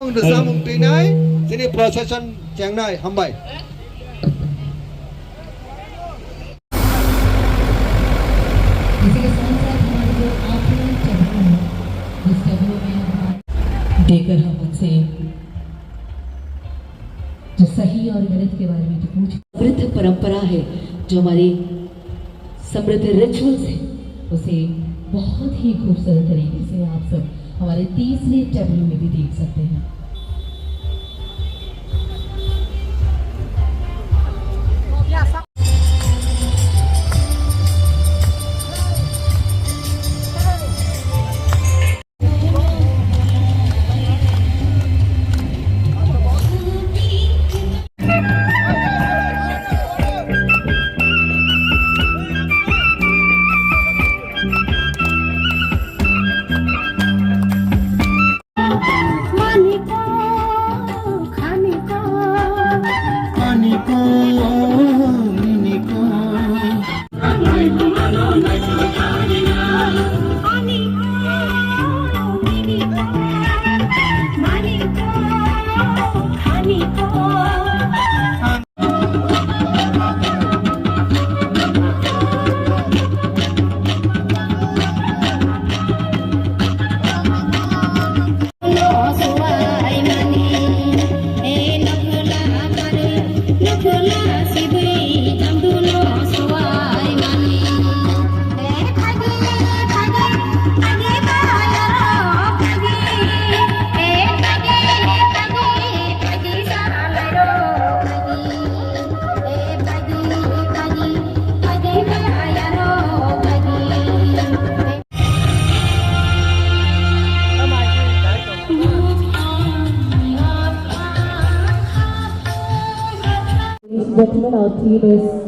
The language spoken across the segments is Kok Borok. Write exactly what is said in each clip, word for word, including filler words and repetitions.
Samung twinai, chini procession chengnai, hambai. इसी के साथ साथ हमारे जो आखिरी tableau है, उस tableau में हम देकर हम उनसे जो सही और गलत के बारे में जो पूछ समृद्ध परंपरा है, जो हमारी समृद्ध रिचुअल्स हैं, उसे बहुत ही खूबसूरत तरीके से आप सब हमारे तीसरे tableau में भी देख सकते हैं।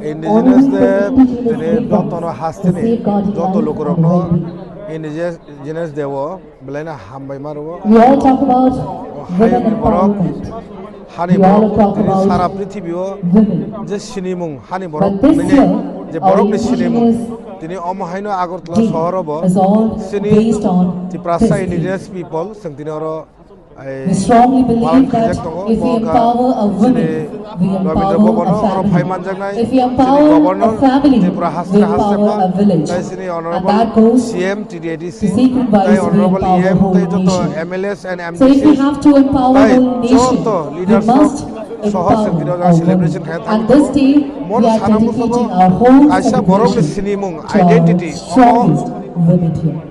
Indigenous Day, tini jotono hasteni, joto lukurokno Indigenous Day o belaino hambai ma rwo. We all talk about women empowerment. Hani borok tini sara prithibio je sinimung, hani borok tini je borokni sinimung, tini omo haino Agartala sohoro bo chini Tiprasa indigenous people, chwng tini oro We strongly believe that if we empower a woman, we empower a family. If we empower a family, we empower a village. And that goes to sequence wise we empower a whole nation. So if we have to empower a whole nation, we must empower our women. And this day, we are dedicating our whole celebration to our strongest women here.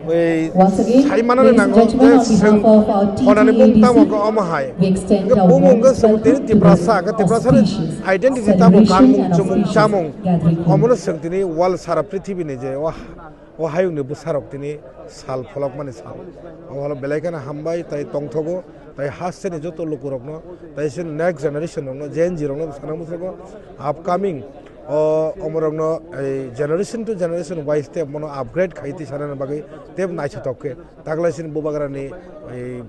Once again, ladies and gentlemen, on behalf of our T T A D C, we extend a warm welcome to this auspicious celebration and auspicious gathering. Omono chwng tini world sara prithibini je o, o hayungni bwsarok tini sal pholokmani sal. Omo belai kheno hambai tai tongthogo, tai hasteni joto lukurokno, tai chini next generation rokno, Gen Z rokno sana muchungo upcoming o omorokno ei generation to generation wise te mono upgrade khai twi sanani bagwi tei naithotok khe taklai chini bubagrani ei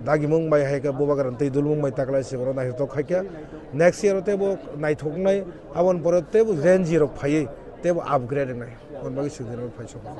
dagimung bai hai khe bubagrani twi dulmung bai taklai chini naithotok khai khe next year o teibo naithoknai aboni pore teibo Gen Z rok phaiwi teibo upgrade wngnai. Aboni bagwi chwng tini phai sokha.